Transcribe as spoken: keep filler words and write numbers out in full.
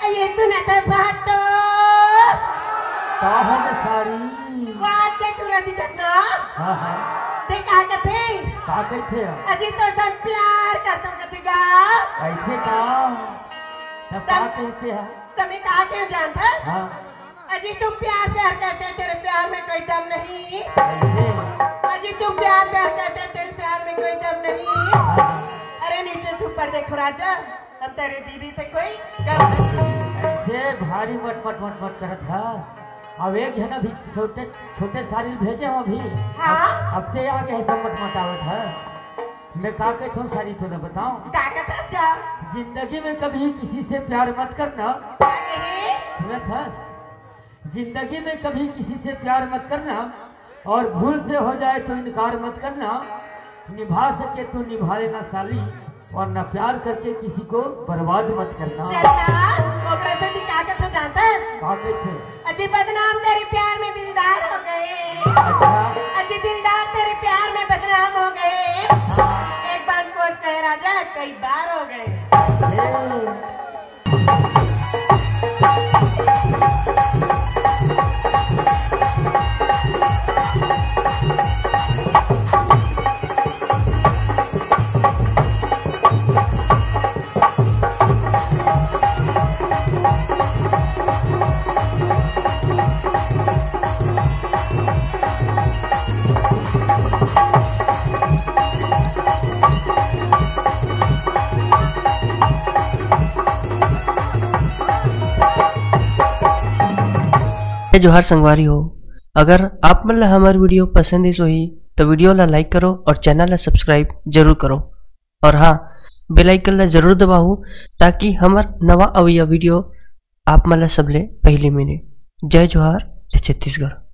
ये सुनत हस भाटो? का हो गे सारी? वाह, ते टूरा दिखत ना? हाँ, हाँ। ते का कथे? का कथे? अजी तोर संग प्यार करथंव कथे गा। अइसे का? तब का तब कथे हा? तब मैं का कहेंव जानत हस? हाँ। अजी तुम प्यार प्यार करते, तेरे प्यार में कोई दम नहीं। अइसे? अजी तुम प्यार प्यार करते, तेरे प्यार में कोई दम नहीं। हाँ। अरे नीचे से ऊपर देखो राजा, हम तेरे बीवी से कोई कम नहीं। अइसे भारी मट मट मट मट करत हस। अब एक झन अभी छोटे, छोटे सारी भेजे हंव अभी। हाँ। अब, अब ते आगे हे सब मट मटावत हस। मैं का कथंव सारी, तोला बतावंव। का कथस गा? जिंदगी में कभी किसी से प्यार मत करना। का कहे? सुनत हस? जिंदगी में कभी किसी से प्यार मत करना, और भूल से हो जाए तो इनकार मत करना। निभा सके तो निभा लेना साली, वरना प्यार करके किसी को बर्बाद मत करना। चल ना, ओकरा से भी का कथंव जानत हस? का कथे? अजी बदनाम तेरे प्यार में दिलदार हो गए। अच्छा। अजी दिलदार तेरे प्यार में बदनाम हो गए। एक बार कौन कहे राजा, कई बार हो गए। ए, जय जोहार संगवारी हो, अगर आप मन ला हमर video पसंद आइस होही, तो video ला like करो और channel ला subscribe जरूर करो। और हाँ, bell icon ला जरूर दबाओ, ताकि हमर नवा अवइया video आप मन ला सबले पहली मिले। जय जोहार, जय छत्तीसगढ़।